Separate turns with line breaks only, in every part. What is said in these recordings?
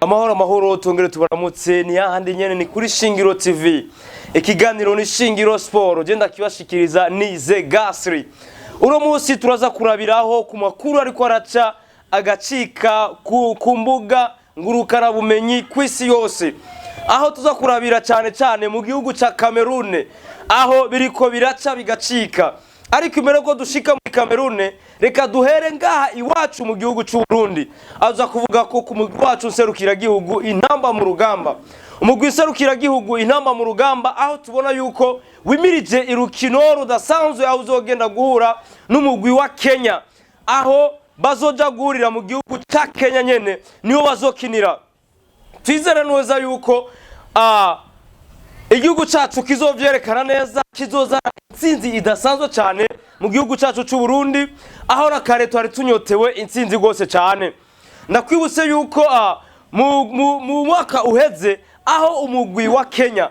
Amahoro, amahoro, tongere tubaramutse. Ni hahandi nyene, ni kuri Shingiro TV, ikiganiro ni Shingiro Sport, genda kibashikiriza ni Ze Gasri. Uno munsi turaza kurabiraho ku makuru ariko araca agacika ku mbuga ngurukanabumenyi kw'isi yose, aho tuza kurabira cyane cyane mu gihugu ca Cameroon, aho biriko biraca bigacika. Ariko imbere ko dushika muri Cameroon, reka duhere ngaha iwacu mu gihugu cy'u Burundi. Aza kuvuga ko ku mugwi wacu nserukiragihugu Intamba mu Rugamba, umugwi nserukiragihugu Intamba mu Rugamba, aho tubona yuko wimirije irukino rudasanzwe, aho uzogenda guhura n'umugwi wa Kenya, aho bazoja guhurira mu gihugu ca Kenya nyene niho bazokinira. Twizere neza yuko igihugu cyacu kizovyerekana neza, kizozana intsinzi idasanzwe cyane mu gihugu cyacu cy'u Burundi, aho na kare twari tunyotewe intsinzi rwose cyane. Ndakwibutse yuko mu mwaka uheze, aho umugwi wa Kenya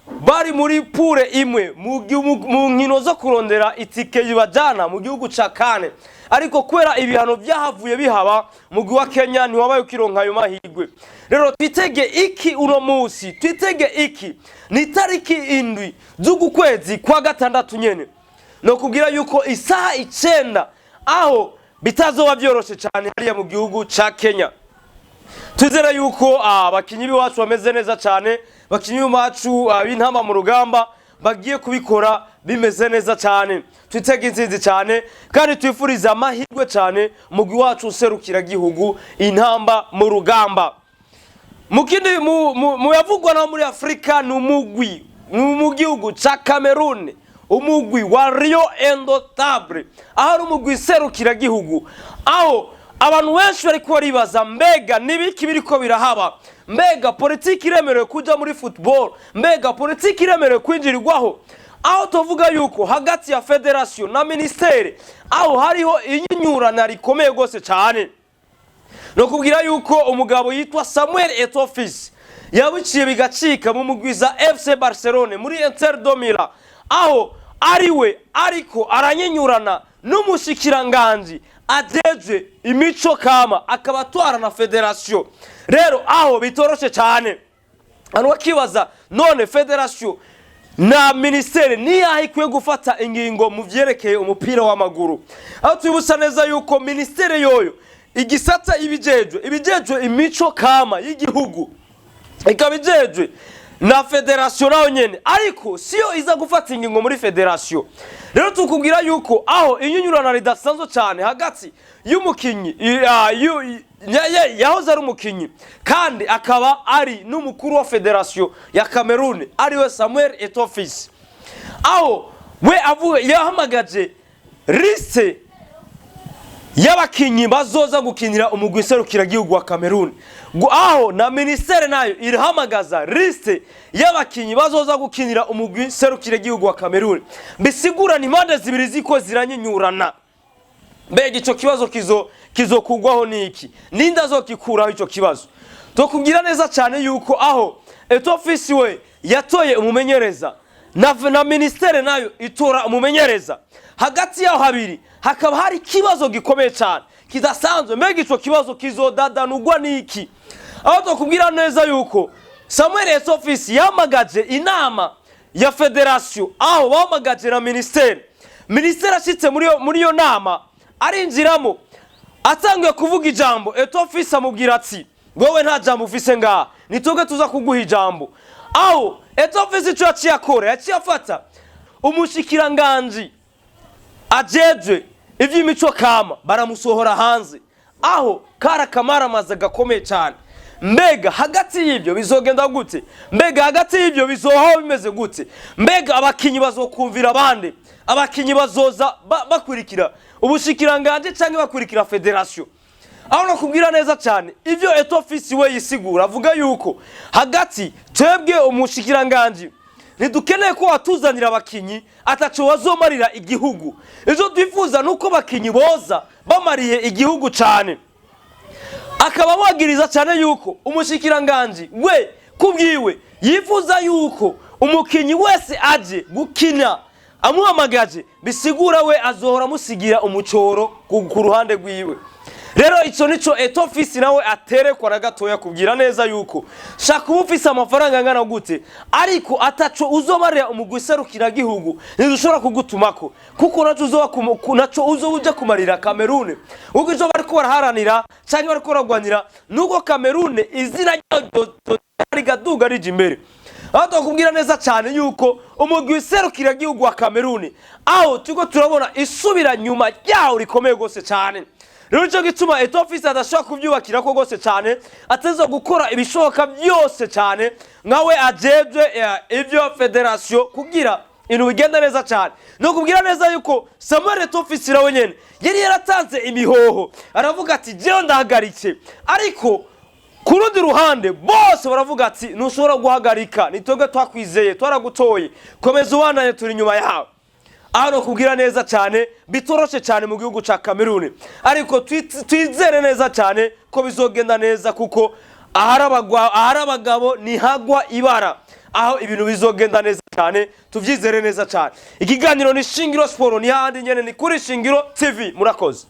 bari muri poule imwe mu nkino zo kurondera itike yibajana mu gihugu ca kane, ariko kubera ibihano byahavuye bihaba, umugwi wa Kenya ntiwabaye ukironka ayo mahirwe. Rero twitege iki uno munsi? Twitege iki? Ni tariki 7 z'uku kwezi kwa gatandatu nyene, no kubwira yuko isaha 9, aho bitazoba byoroshe cyane hariya mu gihugu ca Kenya. Twizere yuko abakinyi b'iwacu bameze neza cyane, abakinyi b'iwacu b'Intamba mu Rugamba bagiye kubikora bimeze neza cyane. Twitege intsinzi cyane kandi twifurize amahirwe cyane umugwi wacu userukiragihugu Intamba mu Rugamba. Mu kindi mu yavugwa naho muri Afurika, ni umugwi ni mu gihugu ca Cameroon, umugwi wa Lions Indomptables, aho ari umugwi serukiragihugu, aho abantu benshi bariko baribaza: mbega nibiki biriko birahaba? Mbega politiki iremerewe kuja muri football? Mbega politiki iremerewe kwinjirirwaho? Aho tuvuga yuko hagati ya fédération na ministère aho hariho inyinyurana rikomeye rwose cyane. No kubwira yuko umugabo yitwa Samuel Eto'o Fils yabiciye bigacika mu mugwiza FC Barcelone, muri Inter de Milan, aho ariwe ariko aranyinyurana n'umushikiranganji ajejwe imico kama, akaba atwara na fédération. Rero aho bitoroshe cyane, abantu bakibaza: none fédération na ministère niyaho ikwiye gufata ingingo mu vyerekeye umupira w'amaguru? Aho twibutsa neza yuko ministère yoyo igisata ibijejwe imico kama y'igihugu, ikaba ijejwe na fédération nayo nyene, ariko siyo iza gufata ingingo muri fédération. Rero tukubwira yuko aho inyunyurana ridasanzwe cyane hagati y'umukinyi yahoze ari umukinyi kandi akaba ari n'umukuru wa fédération ya Cameroon, ariwe Samuel Eto'o Fils, aho we avuga yahamagaje liste y'abakinyi bazoza gukinira umugwi nserukiragihugu wa Cameroon, aho na ministère nayo irahamagaza liste y'abakinyi bazoza gukinira umugwi nserukiragihugu wa Cameroon. Bisigurana impande zibiri ziko ziranyinyurana. Mbega ico kibazo kizokugwaho niki? Ninde azokikuraho ico kibazo? Tokubwira neza cyane yuko aho Eto'o Fils we yatoye umumenyereza na ministère nayo itora umumenyereza, hagati yaho habiri hakaba hari ikibazo gikomeye cyane kidasanzwe. Mbega ico kibazo kizodadanurwa niki? Aho tokubwira neza yuko Samuel Eto'o Fils yahamagaje inama ya fédération, aho bahamagaje na ministère. Ministère ashitse muri iyo nama, arinjiramo, atangiye kuvuga ijambo, Eto'o Fils amubwira ati: "Wowe nta jambo ufise ngaha, nitwebwe tuza kuguha ijambo." Aho Eto'o Fils ico yaciye akora, yaciye afata umushikiranganji ajejwe ivy'imico kama, baramusohora hanze. Aho kari akamaramaza gakomeye cyane. Mbega hagati y'ibyo bizogenda gute? Mbega hagati y'ibyo bizohaho bimeze gute? Mbega abakinyi bazokumvira abandi? Abakinyi bazoza bakurikira ubushikiranganje cyangwa bakurikira fédération? Aho nakubwira neza cyane ivyo Eto'o Fils we yisigura, avuga yuko hagati twebwe umushikiranganji ntidukeneye ko watuzanira abakinyi ataco bazomarira igihugu. Ivyo twifuza nuko abakinyi boza bamariye igihugu cyane. Akaba amwagiriza cyane yuko umushikiranganji we kubwiwe yifuza yuko umukinyi wese aje gukina amuhamagaje, bisigura we azohora amusigira umucoro ku ruhande rwiwe. Rero ico nico Eto'o Fils nawe aterekwa na gatoya kubwira neza yuko shaka uba ufise amafaranga angana gute, ariko ataco uzomarira umugwi serukiragihugu, ntidushobora kugutumako, kuko naco uzoba naco uzoba uja kumarira Cameroon, kuko ico bariko baraharanira canke bariko baragwanira nuko Cameroon izina ryayo rigaduga rija imbere. Aho twakubwira neza cyane yuko umugwi serukiragihugu wa Cameroon, aho turiko turabona isubira nyuma ryawo rikomeye rwose cyane. Rero nicyo gituma Eto'o Fils adashobora kubyubakira ko rwose cyane, ateza gukora ibishoboka byose cyane nkawe ajejwe ibyo fédération kugira ibintu bigenda neza cyane. Ni ukubwira neza yuko Samuel Eto'o Fils nawe nyene yari yaratanze imihoho, aravuga ati: "Jewe ndahagaritse." Ariko ku rundi ruhande bose baravuga ati: "Ntushobora guhagarika, ni twebwe twakwizeye, twaragutoye, komeza ubandanye, turi inyuma yawe." Aho no kubwira neza cyane bitoroshe cyane mu gihugu ca Cameroon, ariko twizere neza cyane ko bizogenda neza, kuko ahari abagabo ntihagwa ibara. Aho ibintu bizogenda neza cyane, tuvyizere neza cyane. Ikiganiro ni Shingiro Sport, ni hahandi nyene, ni kuri Shingiro TV. Murakoze.